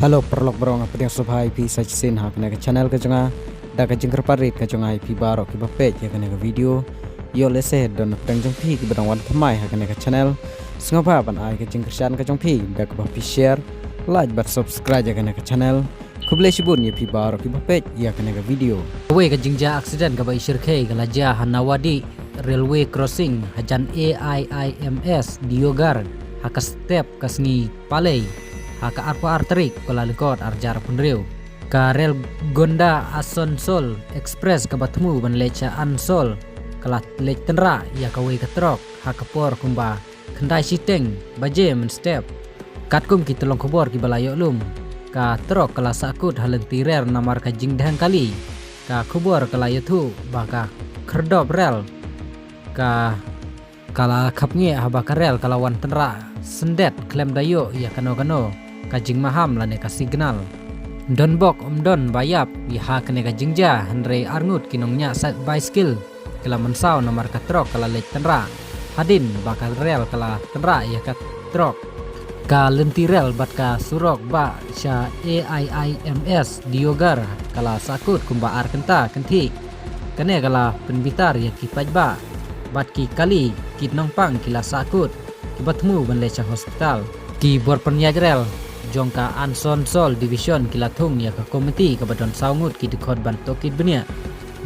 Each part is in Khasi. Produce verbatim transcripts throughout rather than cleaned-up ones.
Hello paralok baroh, nga pdiang sngewbha ïa phi sa shisien ha kane ka channel ka jong nga. Da ka jingkyrpad rit ka jong nga ïa phi baroh kiba peit ïa kane ka video, ïoh lehse don na pdeng jong phi kiba dang wan thymmai ha kane ka channel, sngewbha ban ai ka jingkyrshan ka jong phi da kaba phi share, like bad subscribe ïa kane ka channel. Khublei shibun ïa phi baroh kiba peit ïa kane ka video. Kawei ka jingjia accident kaba i shyrkhei ka la jia ha Nawadi railway crossing hajan A I I M S Diogar ha ka step ka sngi Palei ha ka arphew ar tarik Kyllalyngkot ar hajar arphew hynriew. Ka rel Gonda Asansol Express kaba thmu ban leit sha Ansol ka la leit tynrah ïa kawei ka trok ha ka por kumba khyndai shiteng baje mynstep. Katkum ki tyllong khubor kiba la ïoh lum, ka trok ka la sahkut ha lynti rel namar ka jingdheng kali. Ka khubor ka la ïathuh ba ka khyrdop rel ka ka la khapngiah haba ka rel ka la wan tynrah syndet khlem da ïoh ïa kano kano ka jingmaham lane ka signal. Donbok ym don ba ïap ïa ha kane ka jingjia, hynrei arngut ki nongñiah sa-, baiskil ki la mynsaw namar ka trok ka la leit tynrah hadien ba ka rel ka la tynrah ïa ka trok. Ka lynti rel bad ka surok ba sha A I I M S Diogar ka la sahkut kumba ar kynta kynthih. Kane ka la pynbitar ïa ki paidbah bad ki kali, ki nongpang ki la sahkut kiba thmu ban leit sha hospital. Ki bor pynïaid rel jong ka Asansol Division ki la thung ïa ka komiti kaba don saw ngut ki dkhot ban tohkit bniah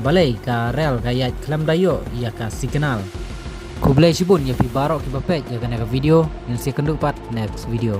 balei ka rel ka ïaid khlem da ïoh ïa ka signal. Khublei shibun ïa phi baroh kiba peit ïa kane ka video, ngin sa ïakynduh pat next video.